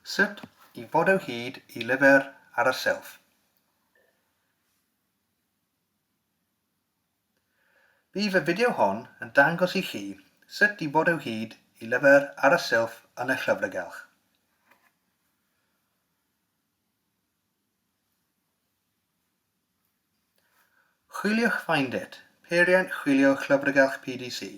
Sut i fod o hyd i lyfr ar y silff. Bydd y fideo hon yn dangos i chi sut i fod o hyd i lyfr ar y silff yn y llyfrgell. Chwiliwch Find It, peiriant chwilio Llyfrgell PDC,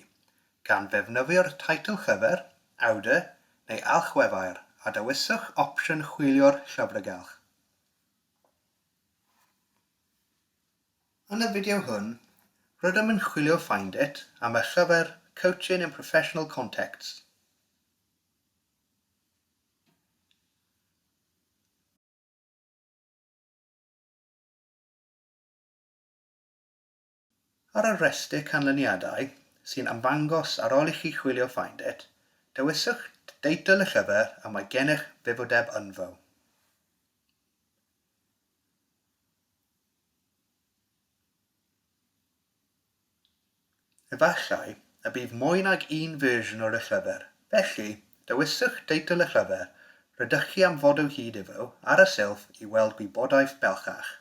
gan ddefnyddio'r teitl llyfr, awdur, neu allweddair, a dewiswch opsiwn chwilio'r llyfrgell. Yn y fideo hwn, rydym yn chwilio Find It am y llyfr Coaching in Professional Contexts. Ar y rhestr canlyniadau sy'n ymddangos ar ôl i chi chwilio Find It, dewiswch deitl y llyfr y mae gennych ddiddordeb ynddo. Efallai y bydd mwy nag un fersiwn o'r llyfr, felly dewiswch deitl y llyfr rydych chi am fod o hyd iddo ar y silff i weld gwybodaeth bellach.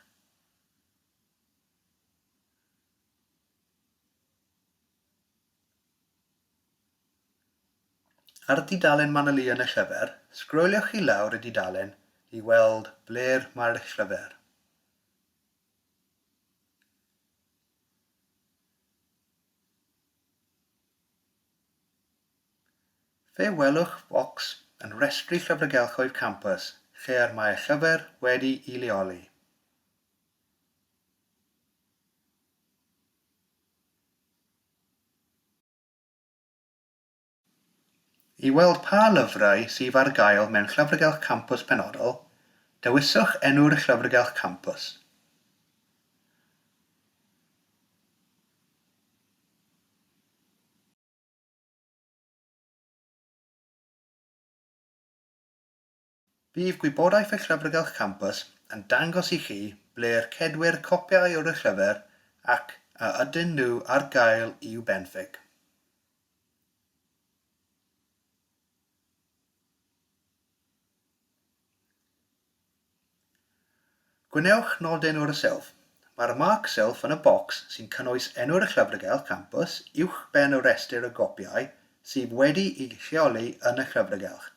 Ar dudalen manylion y llyfr, sgroliwch i lawr y dudalen i weld ble'r mae'r llyfr. Fe welwch focs yn rhestru llyfrgelloedd campus lle'r mae'r llyfr wedi'i leoli. I weld pa lyfrau sydd ar gael mewn llyfrgell campws penodol, dewiswch enw'r llyfrgell campws. Bydd gwybodaeth y Llyfrgell Campus yn dangos i chi ble'r cedwir copïau o'r llyfr ac a ydyn nhw ar gael i'w benthyg. Gwnewch nodyn o'r silff. Mae'r marc silff yn y bocs sy'n cynnwys enw'r Llyfrgell Campus uwchben y rhestr o gopïau sydd wedi'u lleoli yn y llyfrgell.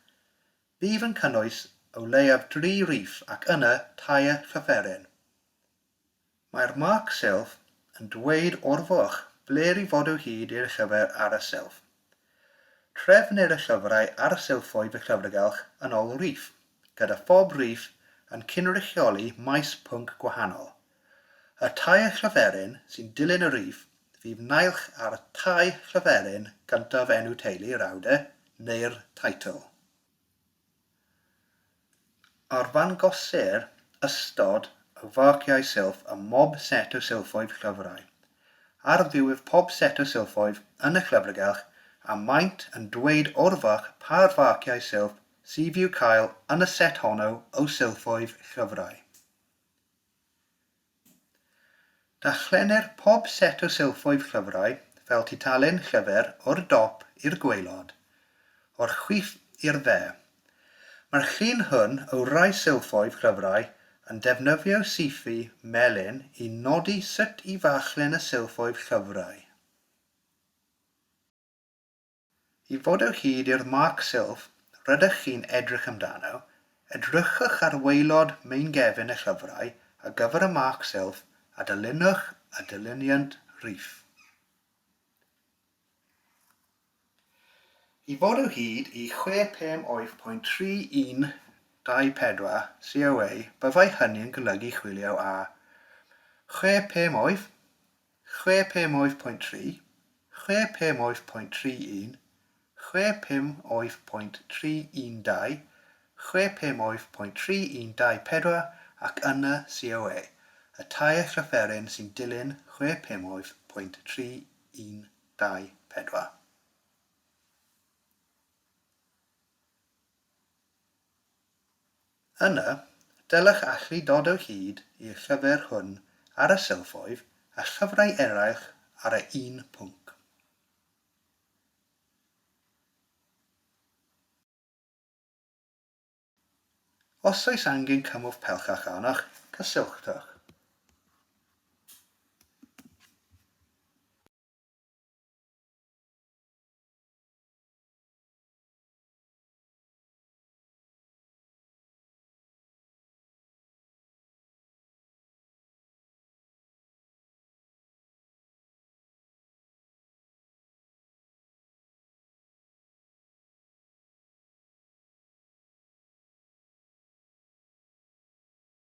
Bydd yn cynnwys o leiaf dri rhif ac yna tair llythyren. Mae'r marc silff yn dweud wrthoch ble i fod o hyd i'r llyfr ar y silff. Trefnir y llyfrau ar silffoedd y llyfrgell yn ôl rhif, gyda phob rhif yn cynrychioli maes pwnc gwahanol. Y tair llythyren sy'n dilyn y rhif fydd naill ar tair llythyren gyntaf enw teulu'r awdur neu'r teitl. Arddangosir ystod o farciau silff ym mhob set o silffoedd llyfrau. Ar ddiwedd pob set o silffoedd yn y llyfrgell, a maent yn dweud wrthych pa farciau silff sydd i'w cael yn y set honno o silffoedd llyfrau. Darllenir pob set o silffoedd llyfrau fel tudalen llyfr o'r dop i'r gwaelod, o'r chwith i'r dde. Mae'r llun hwn o rai silffoedd llyfrau yn defnyddio saethu melyn i nodi sut i ddarllen y silffoedd llyfrau. I fod o hyd i'r marc silff rydych chi'n edrych amdano, edrychwch ar waelod meingefn y llyfrau ar gyfer y marc silff a dilynwch y dilyniant rhif. I fod o hyd i 658.3124 COA byddai hynny'n golygu chwilio ar 658 658.3, 658.31, 658.312, 658.3124 ac yna COA, y tair llythyren sy'n dilyn 658.3124. Yna, dylech allu dod o hyd i'r llyfr hwn ar y silffoedd a llyfrau eraill ar y un pwnc. Os oes angen cymorth pellach arnoch, cysylltwch.